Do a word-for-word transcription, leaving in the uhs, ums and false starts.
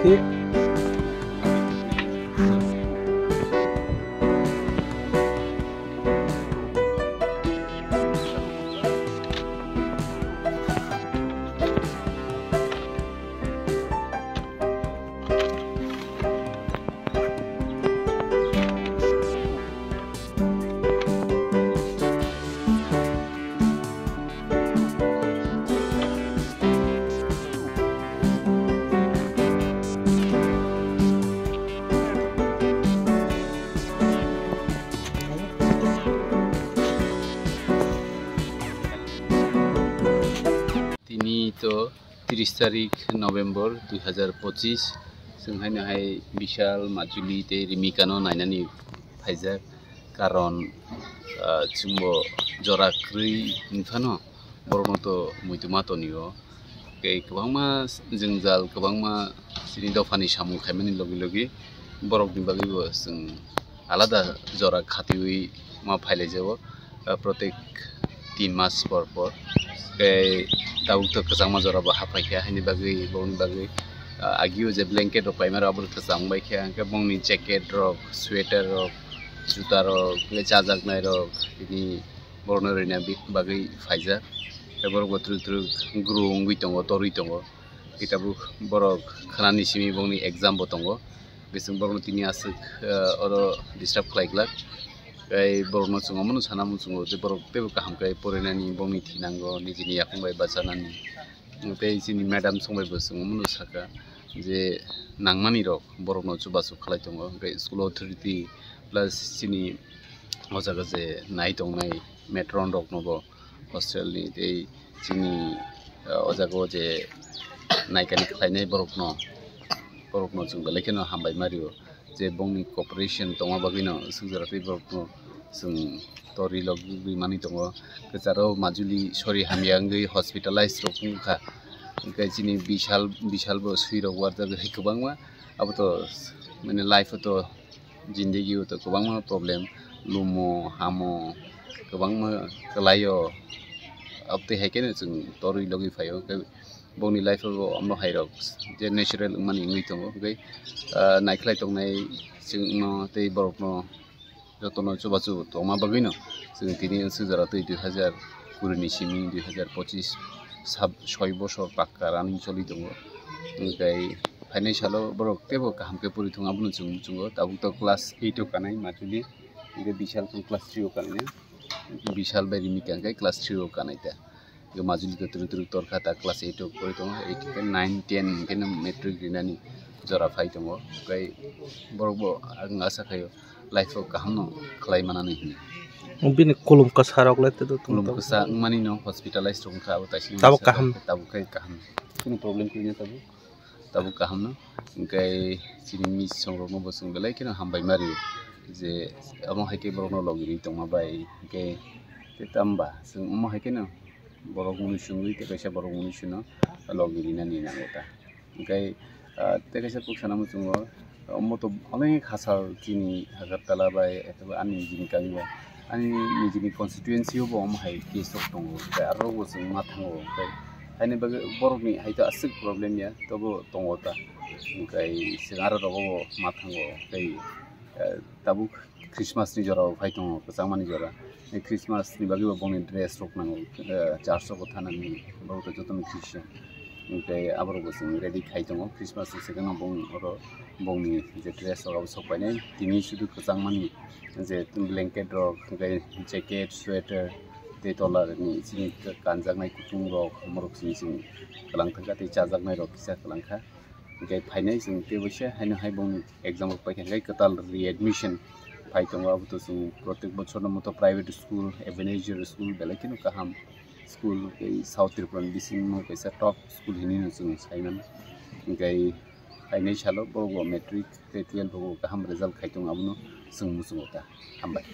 Tini to tris tarik November dui hazar pochis, chwng haino hai Bishal, Majuli tei Rimika no nainani phaijak, karon, ah, chwngbo jora kwrwi wngphano borokno to muitu ma tonio. Tei kwbangma jwngjal, kwbangma chini dophani samung khaimani logi logi borokni bagwibo chwng alada jora khatiwi ma phailaijago, ah, protek tin mas por por. Tei tabuk to kwchangma jora bo haphaikha, haini bagwi, bongni bagwi, ah, agio je blanket rok paimani rok abo kwchang bai kha, hwnkhe bongni jacket rok, sweater rok, juta rok, hwnkhe chajaknai rok, tini borokno rwna bi-, bagwi phaijak. Tei borok bo twrwk twrwk guru wngwi tongo, torwi tongo. Khe tabuk borok khnani simi bongni exam bo tongo. Bising borokno tini aswk, eh, oro disturb khlai glak. Tei borokno chwng omono sana muchungo je borok teibo kaham khe porinani bongni thinango, nijini yakung bai bachanani. Tei chini madam song bai bo chwng omono saka je nangmani rok borokno chubachu khlai tongo. Hwnkhe school authority plus chini o jaga je nai tongnai matron rokno bo hostel ni tei chini, ah, o jaga o je naikani khlainai borokno, borokno chwng belai kheno hambai ma rio je bongni cooperation tongma bagwino swk jora tei borokno chwng torwi logwi manwi tongo. Kwcharo Majuli sori hamya wngwi hospitalize rok wngkha, hwnkhe chini Bishal, Bishal bo swi rok warjak hai kwbangma, abo to mane life o to jindegi o to kwbangma problem, lumo, hamo, kwbangma kwlaio. Abtwi hai kheno chwng torwi logwi phaio. Hwnkhe bongni life o bo omo hai rok je natural wngmani wngwi tongo. Hwnkhe, ah, naikhlai tongnai chwngno tei borokno jotono chubachu tongma bagwino chwng tini swk jora twi dui hazar kuri ni simi dui hazar pochis sab-, soi bosor pakka running choli tongo. Hwnkhe phainai salo borok teibo kaham khe pori thung abono chwng muchungo. Tabuk to class eight o kanai Majuli, hwnkhe Bishal khe class three o kanai, Bishal bai Rimika hwnkhe class three o kanai ta. Hwnkhe Majuli to twrwk twrwk torkha ta, class eight o pori tongo, eight hwnkhe nine, ten hwnkhe no matric rinani jora phai tongo. Hwnkhe borok bo ang asa khaio life o kaham no khlai manani hwnwi. Bini kulum kwsa rok le tei do tong Kulum tong. Kwsa wngmani no hospitalize rok wngkha, abo taising Tabuk kaham. Tabuk khai kaham. Kunu problem kwrwino tabuk. Tabuk kaham no. Hwnkhe chini mis songrokno bo chwng belai kheno hambai ma rio je omo hai khe borokno logi ri tongma bai hwnkhe tei tamba chwng omo hai kheno borok mwnwi chwngwi tei kaisa borok mwnwi chwngno logi rinani nango ta. Hwnkhe, ah, tei kaisa kok sana muchungo, omo to onek hachal chini Agartala bai, etheba ani nijini kami bai, ani nijini constituency o bo omo hai case rok tongo, tei aro bo chwng ma thango, tei haini bagwi borokni hai to aswk problem ya, tobo tongo ta, hwnkhe chwng aro rogo bo ma thango, tei, ah, tabuk Christmas ni jora bo phai tongo, kwchangmani jora. Christmas ni bagwi bo bongni dress rok nango, eh, church rok bo thanani, borok to jotono Christian. Hwnkhe aborok bo chwng ready khai tongo, Christmas ni second o bong oro bongni je dress rok abo sok painai. Tini sudu kwchangmani je blanket rok, hwnkhe jacket, sweater, tei tola ni chini kanjaknai kutung rok, omorok chini chini kwlang thangkha tei chajaknai rok kisa kwlang kha. Hwnkhe phainai chwng teibo se haino hai bongni exam rok paikha, hwnkhe kwtal readmission phai tongo, abo to chwng protek bochorno moto private school, Ebenezer school, belai kheno kaham school, tei South Tripura ni bisingno kaisa top school hinwi no chwng sai mano. Hwnkhe phainai salo borok bo matric tei twelve rok bo kaham result khai tongo, abono chwng muchungo ta. Hambai.